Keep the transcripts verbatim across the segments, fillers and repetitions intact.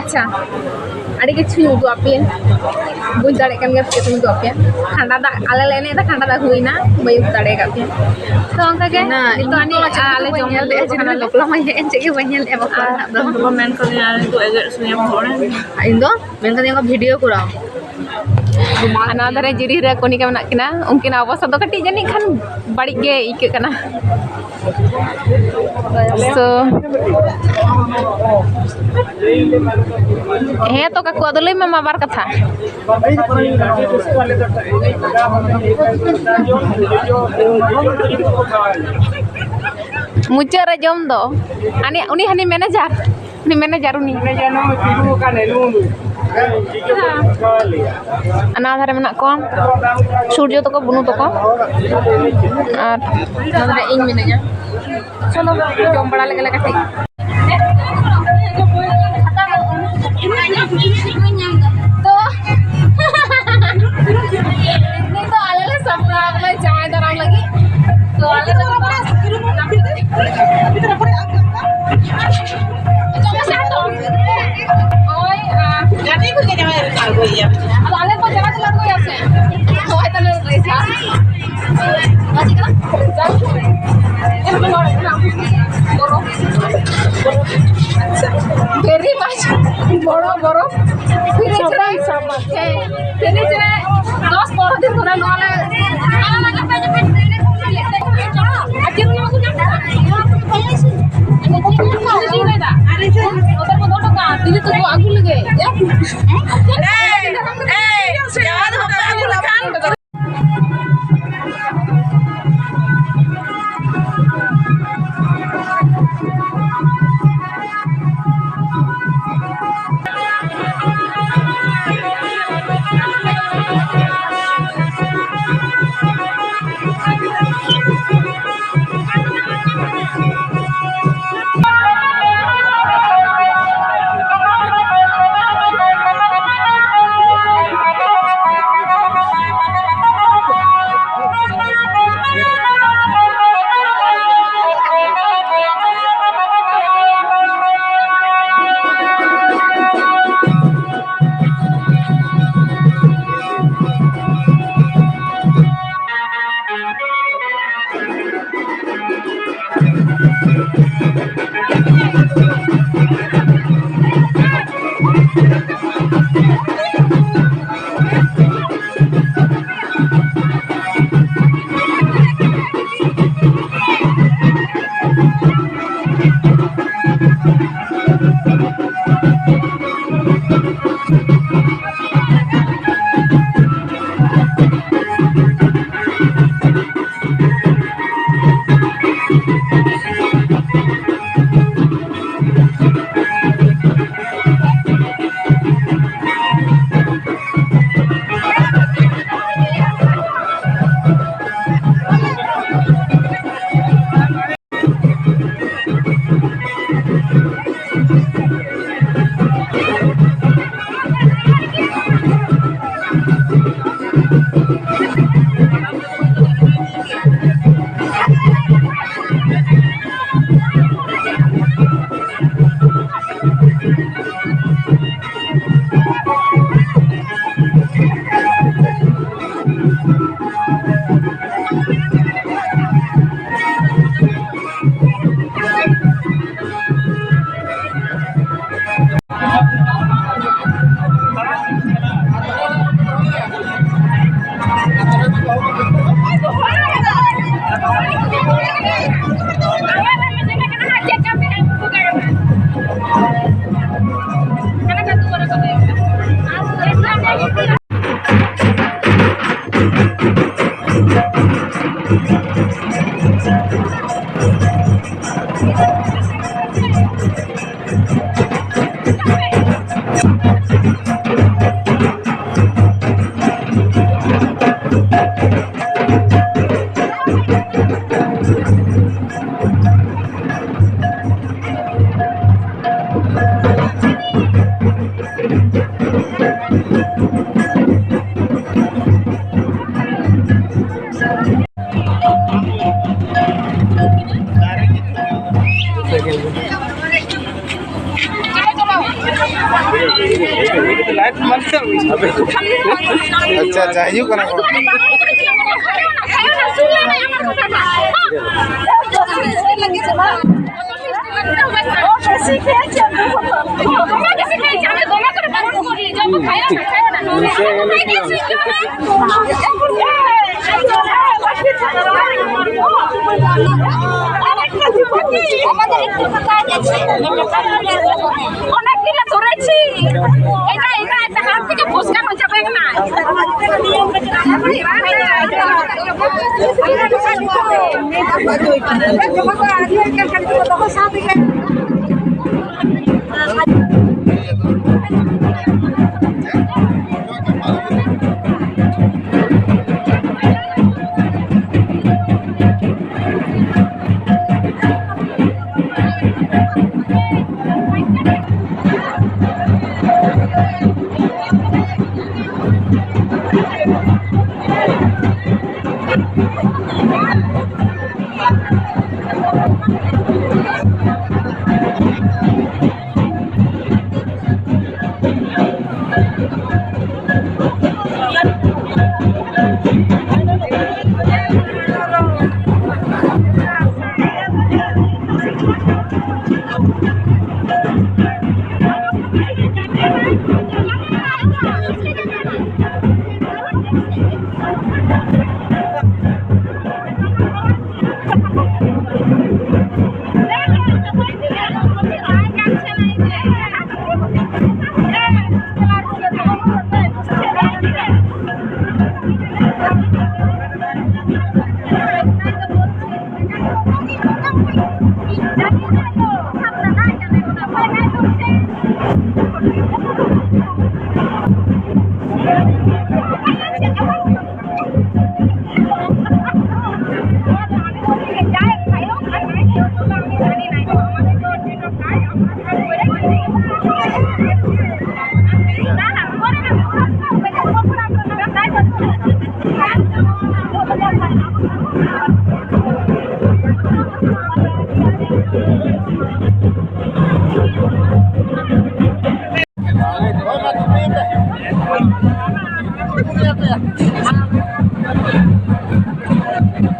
ᱟᱪᱪᱷᱟ, ᱟᱹᱰᱤ ᱠᱤᱪᱷᱩᱧ ᱩᱫᱩᱜ ᱟᱯᱮᱭᱟ, ᱵᱩᱡᱽ ᱫᱟᱲᱮᱭᱟᱜ ᱠᱟᱱ ᱜᱮᱭᱟ ᱪᱮᱫ ᱤᱧ ᱩᱫᱩᱜ ᱟᱯᱮᱭᱟ᱾ ᱠᱷᱟᱸᱰᱟ ᱫᱟᱜ ᱟᱞᱮ ᱞᱮ ᱮᱱᱮᱡ ᱮᱫᱟ, ᱠᱷᱟᱸᱰᱟ ᱫᱟᱜ ᱦᱩᱭᱱᱟ, ᱵᱟᱹᱧ ᱩᱫᱩᱜ ᱫᱟᱲᱮ ᱟᱠᱟᱫ ᱯᱮᱭᱟ᱾ ᱛᱚ ᱚᱱᱠᱟ ᱜᱮ ᱱᱤᱛᱚᱜ ᱟᱹᱱᱤᱡ ᱟᱞᱮ ᱡᱚᱢ ᱧᱮᱞ ᱞᱮᱫᱼᱟ, ᱡᱮ ᱵᱟᱯᱞᱟ ᱢᱟᱧ ᱦᱮᱡ ᱮᱱ, ᱪᱮᱫ ᱜᱮ ᱵᱟᱹᱧ ᱧᱮᱞ ᱞᱮᱫᱼᱟ ᱵᱟᱯᱞᱟ ᱨᱮᱱᱟᱜ ᱫᱚ᱾ ᱢᱮᱱ ᱠᱟᱹᱫᱤᱧᱟ ᱤᱧ ᱫᱚ ᱢᱮᱱ ᱠᱟᱹᱫᱤᱧᱟ ᱠᱚ ᱵᱷᱤᱰᱤᱭᱳ ᱠᱚᱨᱟᱣ᱾ ᱟᱨ ᱱᱚᱣᱟ ᱫᱷᱟᱨᱮ ᱡᱤᱨᱤ ᱨᱮ ᱠᱚᱱᱤᱠᱟ ᱢᱮᱱᱟᱜ ᱠᱤᱱᱟ, ᱩᱱᱠᱤᱱᱟᱜ ᱚᱵᱚᱥᱛᱟ ᱫᱚ ᱠᱟᱹᱴᱤᱡ ᱡᱟᱹᱱᱤᱡ ᱠᱷᱟᱱ ᱵᱟᱹᱲᱤᱡ ᱜᱮ ᱟᱹᱭᱠᱟᱹᱜ ᱠᱟᱱᱟ᱾ So, ᱦᱮᱸ ᱛᱚ ᱠᱟᱠᱩ, ᱟᱫᱚ ᱞᱟᱹᱭ ᱢᱮ ᱢᱟ ᱵᱟᱨ ᱠᱟᱛᱷᱟ᱾ ᱢᱩᱪᱟᱹᱫ ᱨᱮ ᱡᱚᱢ ᱫᱚ ᱦᱟᱹᱱᱤ, ᱩᱱᱤ ᱦᱟᱹᱱᱤ ᱢᱮᱱᱮᱡᱟᱨ, ᱩᱱᱤ ᱢᱮᱱᱮᱡᱟᱨ ᱩᱱᱤ᱾ ᱚᱱᱟ ᱫᱷᱟᱨᱮ ᱢᱮᱱᱟᱜ ᱠᱚᱣᱟ ᱥᱩᱨᱡᱚ ᱛᱟᱠᱚ, ᱵᱩᱱᱩ ᱛᱟᱠᱚ, ᱟᱨ ᱱᱚᱣᱟ ᱫᱷᱟᱨᱮ ᱤᱧ ᱢᱤᱱᱟᱹᱧᱟ᱾ ᱪᱚᱞᱚ ᱡᱚᱢ ᱵᱟᱲᱟ ᱞᱮᱜᱮ ᱞᱮ ᱠᱟᱹᱴᱤᱡ᱾ ᱛᱚ, ᱱᱤᱛᱚᱜ ᱟᱞᱮ ᱞᱮ ᱥᱟᱯᱲᱟᱣ ᱠᱟᱱᱟ ᱡᱟᱶᱟᱭ ᱫᱟᱨᱟᱢ ᱞᱟᱹᱜᱤᱫ᱾ ᱛᱚ, ᱟᱞᱮ ᱫᱚ ᱱᱤᱛᱚᱜ ᱫᱚ ᱥᱟᱛ ᱦᱚᱲ᱾ ᱦᱳᱭ, ᱟᱨ ᱟᱫᱚ ᱟᱞᱮ ᱠᱚ ᱡᱟᱭᱜᱟ ᱛᱮᱞᱮ ᱟᱬᱜᱚᱭᱟ ᱥᱮ᱾ ᱦᱳᱭ, ᱛᱟᱦᱞᱮ ᱨᱮᱡᱟ᱾ ᱵᱚᱨᱚ᱾ Very much. ᱵᱚᱨᱚ, ᱵᱚᱨᱚ᱾ ᱯᱷᱤᱨᱤᱡᱽ ᱨᱮ, ᱦᱮᱸ, ᱯᱷᱤᱨᱤᱡᱽ ᱨᱮ ᱫᱚᱥ ᱯᱚᱱᱨᱚ ᱫᱤᱱ ᱫᱷᱚᱨᱮ ᱱᱚᱣᱟ ᱞᱮ ᱫᱤᱫᱤ ᱛᱟᱠᱚ ᱟᱹᱜᱩ ᱞᱮᱜᱮ᱾ ᱟᱪᱪᱷᱟ, ᱟᱪᱪᱷᱟ, ᱦᱤᱡᱩᱜ ᱠᱟᱱᱟ ᱠᱚ᱾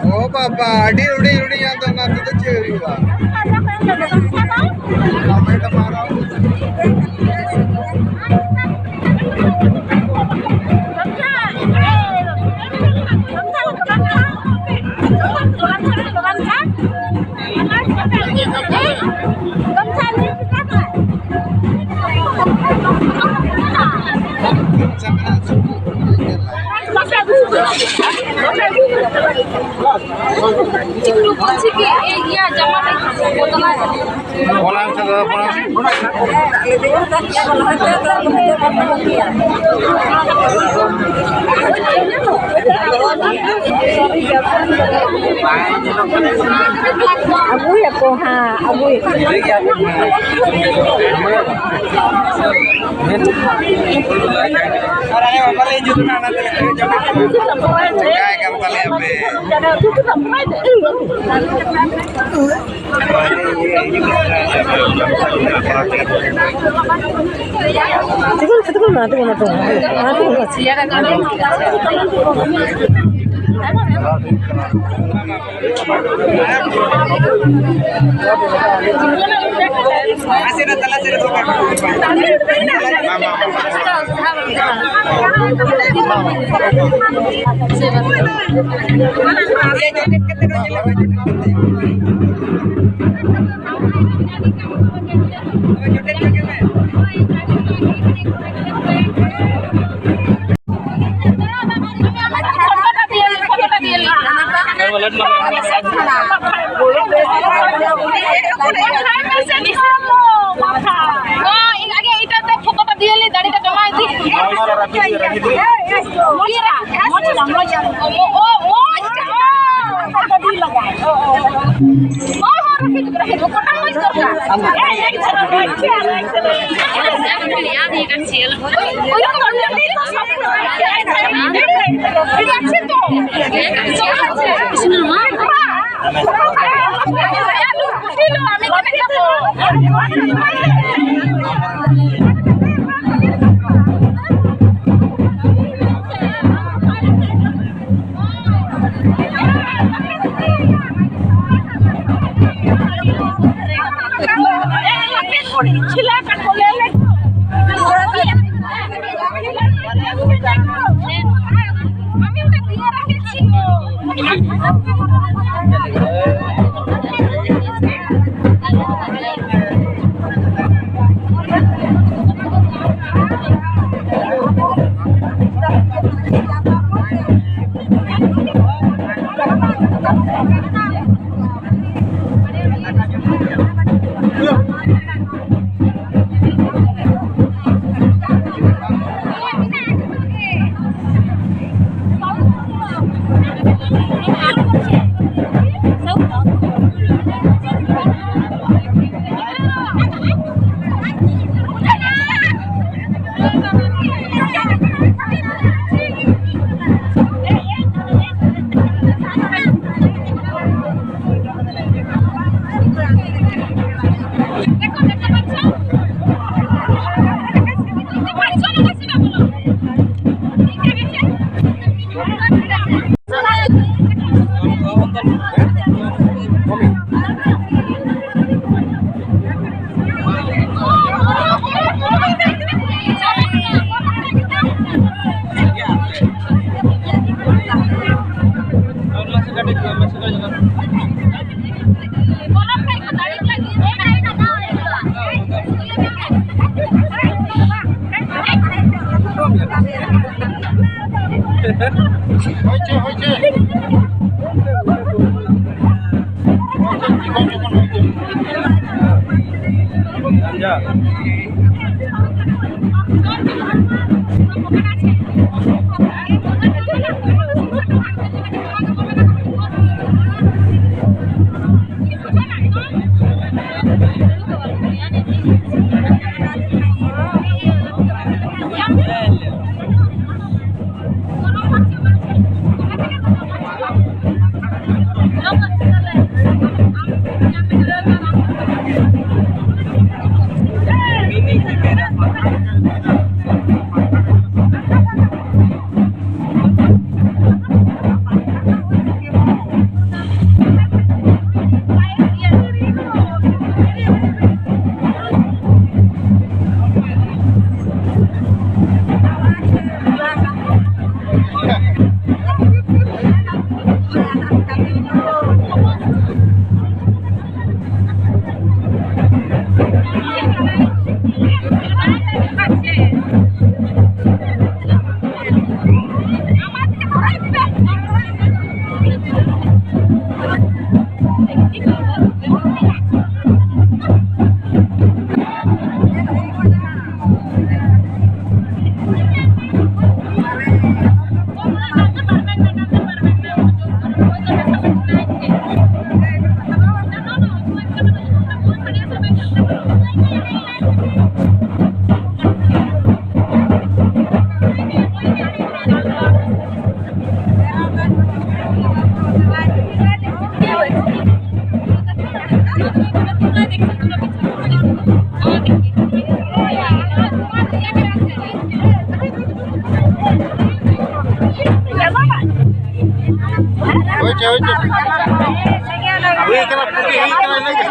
ᱚ ᱵᱟᱵᱟ, ᱟᱹᱰᱤ ᱦᱩᱰᱤᱧ ᱦᱩᱰᱤᱧ, ᱟᱫᱚ ᱚᱱᱟ ᱛᱮᱫᱚ ᱪᱮᱫ ᱦᱩᱭᱩᱜᱼᱟ? ᱫᱚᱢᱮ ᱫᱚ ᱢᱟᱨᱟᱝ᱾ একটু বলছি কি, এই ইয়া জামাটা একটু বদলায়। বলা হচ্ছে দাদা, বলা হচ্ছে। ᱟᱹᱜᱩᱭᱟᱠᱚ ᱦᱟᱸᱜ, ᱟᱹᱜᱩᱭᱟᱠᱚ᱾ ᱟᱨ ᱟᱞᱮ ᱵᱟᱵᱟ ᱞᱮ ᱦᱤᱡᱩᱜ ᱠᱟᱱᱟ, ᱚᱱᱟᱛᱮ ᱪᱤᱠᱟᱭ ᱠᱟᱱ ᱛᱟᱞᱮᱭᱟ ᱯᱮ? ᱛᱤᱸᱜᱩᱱ ᱯᱮ, ᱛᱤᱸᱜᱩᱱ ᱢᱮ, ᱛᱤᱸᱜᱩᱱ ᱢᱮ, ᱛᱤᱸᱜᱩᱱ ᱢᱮ᱾ ᱯᱷᱳᱴᱳ ᱫᱤᱭᱮ ᱞᱮ ᱫᱟᱲᱮ ᱠᱟᱛᱮ ᱢᱟ ᱤᱫᱤ᱾ ᱢᱚᱡᱽ ᱢᱟ ᱨᱟᱯᱤ ᱫᱤᱭᱮ, ᱨᱟᱯᱤ ᱫᱤᱭᱮ᱾ ᱢᱚᱡᱽ ᱢᱚᱡᱽ ᱢᱚᱡᱽ ᱢᱚᱡᱽ᱾ ᱚ, ᱚ, ᱢᱚᱡᱽ᱾ ᱯᱷᱳᱴᱳ ᱫᱤᱭᱮ ᱞᱟᱜᱟᱭ᱾ ᱚ, ᱚ, ᱚ᱾ ᱦᱳᱭ, ᱦᱳᱭ, ᱨᱟᱯᱤ ᱫᱤᱭᱮ, ᱨᱟᱯᱤ ᱫᱤᱭᱮ᱾ ᱯᱷᱳᱴᱳ ᱢᱚᱡᱽ ᱫᱚᱨᱠᱟᱨ᱾ ᱮ, ᱮ, ᱮ, ᱮ, ᱮ᱾ ᱩᱭᱩᱝ ᱠᱚ ᱩᱭᱩᱝ ᱫᱤ ᱫᱚ ᱥᱚᱵ᱾ ᱴᱷᱤᱠ ᱟᱪᱷᱮ ᱛᱚ? ᱴᱷᱤᱠ ᱟᱪᱷᱮ᱾ ᱦᱳᱭ ᱪᱮ, ᱦᱳᱭ ᱪᱮ᱾ ᱦᱳᱭ ᱪᱮ, ᱪᱤᱠᱚᱱ ᱪᱤᱠᱚᱱ ᱦᱳᱭ ᱪᱮ᱾ ᱦᱳᱭ ᱪᱮ, ᱦᱳᱭ ᱪᱮ᱾ ᱦᱩᱭ ᱠᱟᱱᱟ, ᱯᱩᱨᱟᱹ ᱦᱩᱭ ᱠᱟᱱᱟ, ᱤᱱᱟᱹ ᱜᱮ᱾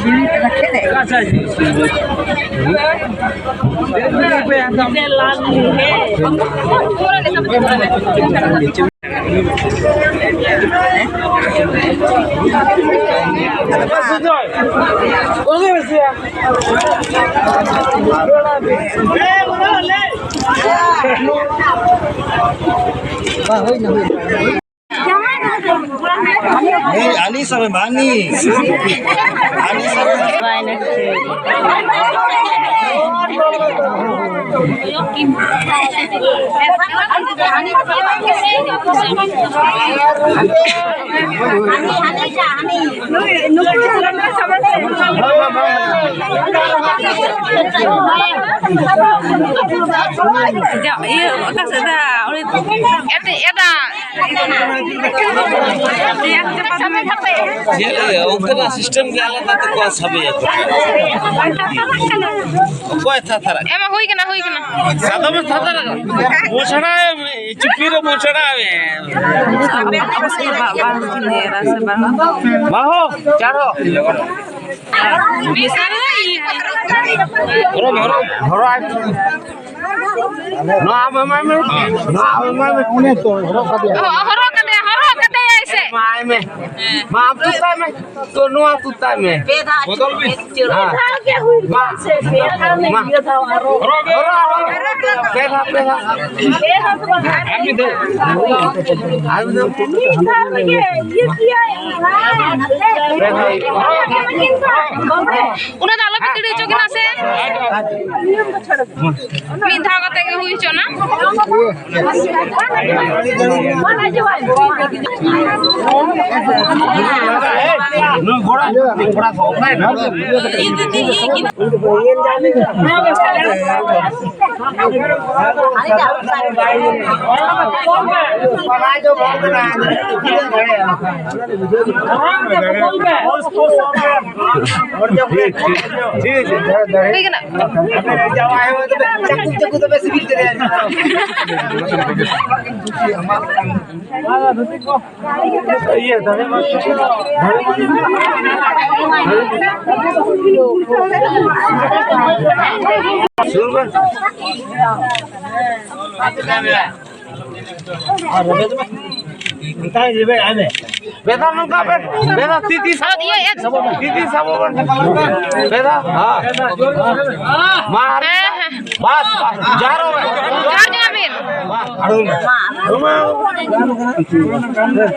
रखे थे। ᱦᱮᱸ, ᱟᱹᱞᱤᱧ ᱥᱟᱵᱮ ᱢᱟᱱᱤ᱾ ᱟᱹᱞᱤᱧ ᱥᱟᱵᱮ ᱤᱭᱟᱹ, ᱚᱠᱟ ᱥᱮᱫ ᱫᱟ? ᱩᱱᱤ ᱮᱴᱮᱫ ᱮᱫᱟ᱾ ᱪᱮᱫ ᱞᱟᱹᱭᱟ, ᱚᱱᱠᱟᱱᱟᱜ system ᱜᱮ ᱟᱞᱟᱫᱟ ᱛᱟᱠᱚᱣᱟ, ᱥᱟᱵᱮᱭᱟ ᱠᱚ᱾ ᱚᱠᱚᱭ ᱛᱷᱟᱛᱟᱨᱟ? ᱮᱢᱟ ᱦᱩᱭ ᱠᱟᱱᱟ, ᱦᱩᱭ ᱠᱟᱱᱟ᱾ ᱥᱟᱫᱚᱢᱮ ᱛᱷᱟᱛᱟᱨᱟ ᱠᱟᱱᱟ᱾ ᱢᱚᱪᱲᱟᱭ ᱢᱮ, ᱪᱩᱯᱤ ᱨᱮ ᱢᱚᱪᱲᱟᱭ ᱢᱮ᱾ ᱵᱟᱝ, ᱵᱟᱝ, ᱵᱟᱝ᱾ ᱵᱟᱦᱚ, ᱪᱟᱨᱚ᱾ ᱦᱚᱨᱚ, ᱦᱚᱨᱚ, ᱦᱚᱨᱚ ᱟᱭ᱾ ᱱᱚᱣᱟ ᱟᱢ ᱮᱢᱟᱭ ᱢᱮ᱾ ᱱᱚᱣᱟ ᱟᱢ ᱮᱢᱟᱭ ᱢᱮ᱾ ᱚᱱᱮ ᱛᱚ, ᱦᱚᱨᱚᱜ ᱠᱟᱫᱮᱭᱟ᱾ ᱦᱚᱨᱚᱜ ᱠᱟᱫᱮᱭᱟ, ᱦᱚᱨᱚᱜ ᱠᱟᱫᱮᱭᱟᱭ ᱥᱮ? ᱮᱢᱟᱭ ᱢᱮ᱾ ᱦᱮᱸ᱾ ᱢᱟ ᱟᱢ ᱛᱩᱫ ᱛᱟᱭ ᱢᱮ᱾ ᱛᱚ, ᱱᱚᱣᱟ ᱛᱩᱫ ᱛᱟᱭ ᱢᱮ᱾ ᱯᱮ ᱫᱷᱟᱣ ᱵᱚᱫᱚᱞ ᱢᱮ᱾ ᱯᱮ ᱫᱷᱟᱣ ᱜᱮ ᱦᱩᱭ ᱢᱟ᱾ ᱥᱮ ᱯᱮ ᱫᱷᱟᱣ ᱢᱮ, ᱢᱟ᱾ ᱱᱤᱭᱟᱹ ᱫᱷᱟᱣ ᱟᱨᱚ᱾ ᱦᱚᱨᱚᱜ, ᱦᱚᱨᱚᱜ, ᱦᱚᱨᱚᱜ᱾ ᱯᱮ ᱫᱷᱟᱣ, ᱯᱮ ᱫᱷᱟᱣ᱾ ᱯᱮ ᱫᱷᱟᱣ ᱫᱚ ᱵᱟᱝ, ᱟᱨ ᱢᱤᱫ ᱫᱷᱟᱣ᱾ ᱟᱨ ᱢᱤᱫ ᱫᱷᱟᱣ᱾ ᱢᱤᱫ ᱫᱷᱟᱣ ᱨᱮᱜᱮ ᱤᱭᱟᱹ ᱠᱮᱭᱟᱭ᱾ ᱯᱮ ᱫᱷᱟᱣ᱾ ᱚᱱᱟ ᱫᱚ ᱟᱞᱚ ᱯᱮ ᱫᱟᱹᱲ ᱦᱚᱪᱚ ᱠᱤᱱᱟ ᱥᱮ᱾ ᱱᱤᱭᱚᱢ ᱫᱚ ᱪᱷᱟᱲ᱾ ᱢᱤᱫ ᱫᱷᱟᱣ ᱠᱟᱛᱮ ᱜᱮ ᱦᱩᱭ ᱦᱚᱪᱚᱱᱟ᱾ ᱦᱩᱭ ᱠᱟᱱᱟ᱾ ᱵᱮᱫᱟ ᱱᱚᱝᱠᱟ ᱵᱮᱱ, ᱵᱮᱫᱟ ᱛᱤ ᱛᱤ ᱥᱟᱵ ᱵᱮᱱ, ᱛᱤ ᱛᱤ ᱥᱟᱵ ᱵᱮᱱ᱾ ᱵᱮᱫᱟ, ᱦᱮᱸ᱾ ᱢᱟ ᱟᱨ ᱦᱮᱸ, ᱦᱮᱸ᱾ ᱵᱟᱥ, ᱵᱟᱥ, ᱡᱟᱨᱚ ᱵᱮᱱ᱾ ᱡᱚᱦᱟᱨ ᱜᱮ ᱟᱹᱵᱤᱱ᱾ ᱵᱟᱥ, ᱟᱬᱜᱚ ᱵᱮᱱ᱾